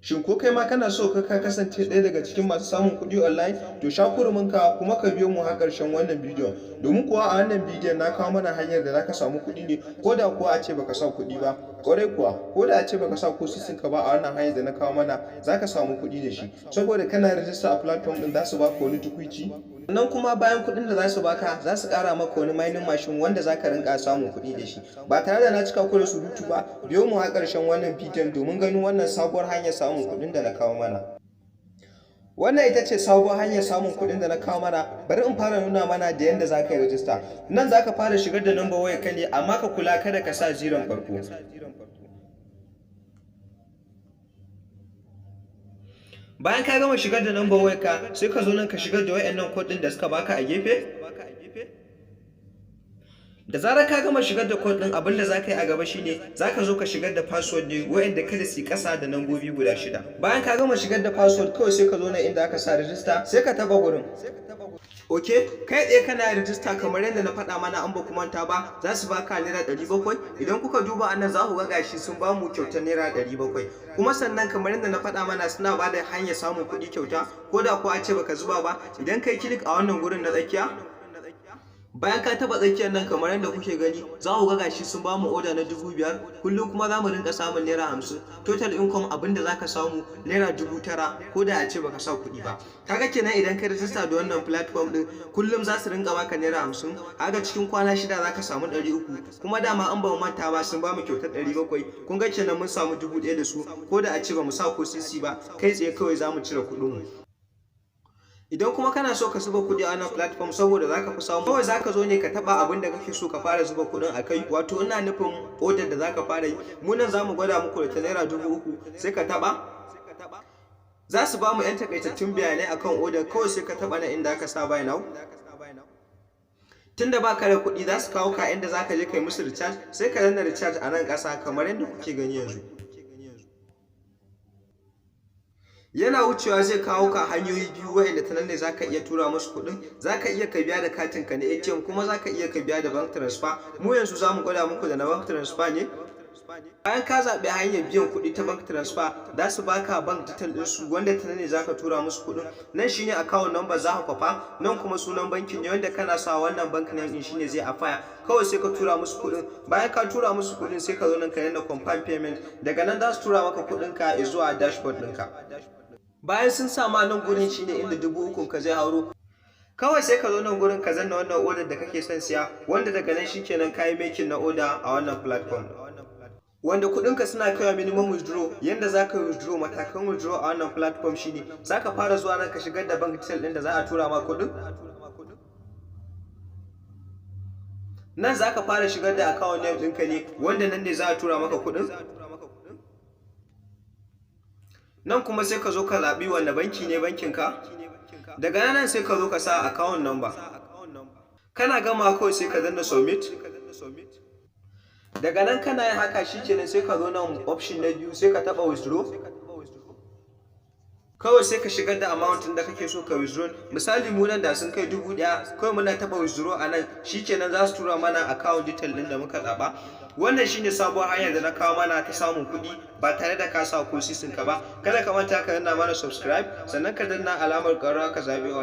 Shin ko kai ma kana so ka kasance ɗaya daga cikin masu samun kuɗi online? To sha kuruminka kuma ka biyo mu har ƙarshen wannan bidiyon. Domin kuwa a wannan bidiyon na kawo mana hanyar da zaka samu kuɗi ne ko da kuwa a ce baka sa kuɗi ba. Ƙwarai kuwa, ko da a ce baka sa ko sisin ka ba, a wannan hanyar da na kawo mana zaka samu kuɗi da shi. Saboda kana rijista a platform ɗin, za su baka wani tukuici. Sannan kuma bayan kuɗin da za su baka, za su ƙara maka wani mining machine wanda za ka rinƙa samun kuɗi da shi. Ba tare da na cika ku da surutu ba, biyo mu har ƙarshen wannan bidiyon domin ganin wannan sabuwar hanyar samun kuɗin da na kawo mana. Wannan ita ce sabuwar hanyar samun kuɗin da na kawo mana. Bari in fara nuna mana da yadda za ka yi rajista. Nan za ka fara shigar da number wayar ka ne, amma ka kula kada ka sa ziron farko. Bayan ka gama shigar da number wayar ka, sai ka zo nan ka shigar da wayannan code ɗin da suka baka a gefe. Da zarar ka gama shigar da code ɗin, abin da za ka yi a gaba shine za ka zo ka shigar da password ne wayanda kada su yi ƙasa da nambobi guda shida. Bayan ka gama shigar da password, kawai sai ka zo nan inda aka sa register, sai ka taɓa gurin. Ok, kai tsaye kana rijista. Kamar yadda na faɗa mana, an ba ku manta ba, za su baka ₦700. Idan kuka duba anan, za ku ga gashi sun ba mu kyautar ₦700. Kuma sannan, kamar yadda na faɗa mana, suna ba da hanyar samun kuɗi kyauta ko da ko a ce baka zuba ba. Idan kai click a wannan gurin na tsakiya, bayan ka taɓa tsakiyar nan kamar yadda kuke gani, za ku ga gashi sun ba mu order na 5,000. Kullum kuma za mu rinka samun ₦50. Total income abin da za ka samu ₦9,000 ko da a ce baka sa kuɗi ba. Kaga kenan idan ka rijista da wannan platform din, kullum za su rinka baka ₦50. Haka cikin kwana 6 za ka samu 300. Kuma dama an ba mu manta ba, sun ba mu kyautar 700. Kun ga kenan mun samu 1,000 da su ko da a ce ba mu sa ko sisi ba. Kai tsaye kawai za mu cire kuɗin mu. Idan kuma kana so ka zuba kuɗi a wannan platform saboda zaka fi samu, kawai zaka zo ne ka taba abin da kake so ka fara zuba kuɗin a kai, wato ina nufin order da zaka fara yi. Mu nan zamu gwada muku da ta ₦3,000. Sai ka taba. Za su ba mu yan takaitattun bayanai akan order. Kawai sai ka taba na inda aka sa buy now. Tunda baka da kuɗi, za su kawo ka inda zaka je kai musu recharge. Sai ka danna recharge a nan ƙasa kamar yadda kuke gani yanzu. Yana wucewa zai kawo ka hanyoyi biyu waɗanda ta nan ne zaka iya tura musu kuɗin. Zaka iya ka biya da katin ka na ATM, kuma zaka iya ka biya da bank transfer. Mu yanzu zamu gwada muku da na bank transfer ne. Bayan ka zaɓi hanyar biyan kuɗi ta bank transfer, za su baka bank detail ɗinsu wanda ta nan ne zaka tura musu kuɗin. Nan shine account number za ka kwafa, nan kuma sunan bankin ne wanda kana sa wannan bank name ɗin shine zai appear. Kawai sai ka tura musu kuɗin. Bayan ka tura musu kuɗin, sai ka zo nan ka danna confirm payment. Daga nan za su tura maka kuɗin ka zuwa dashboard ɗinka. Bayan sun sama, nan gurin shine inda 3,000 ka zai hauro. Kawai sai ka zo nan gurin ka danna wannan order da kake son siya, wanda daga nan shikenan kayi making na order a wannan platform, wanda kuɗinka suna kaiwa minimum withdraw. Yanda za ka withdraw, matakan withdraw a wannan platform shine za ka fara zuwa nan ka shigar da bank detail ɗin da za a tura ma kuɗin. Nan za ka fara shigar da account name ɗinka ne, wanda nan ne za a tura maka kuɗin. Nan kuma sai ka zo ka zaɓi wanne banki ne bankinka. Daga nan sai ka zo ka sa account number. Kana gama, kawai sai ka danna submit. Daga nan kana yin haka shikenan, sai ka zo nan option na biyu, sai ka taɓa withdraw. Kawai sai ka shigar da amount da kake so ka withdraw. Misali, mu nan da sun kai 1,000, kawai muna taɓa withdraw a nan, shikenan za su tura mana account detail ɗin da muka zaɓa. Wannan shine sabuwar hanyar da na kawo mana ta samun kuɗi ba tare da ka sa ko sisin ka ba. Kada ka manta ka danna mana subscribe, sannan ka danna alamar ƙararrawa ka zaɓi all.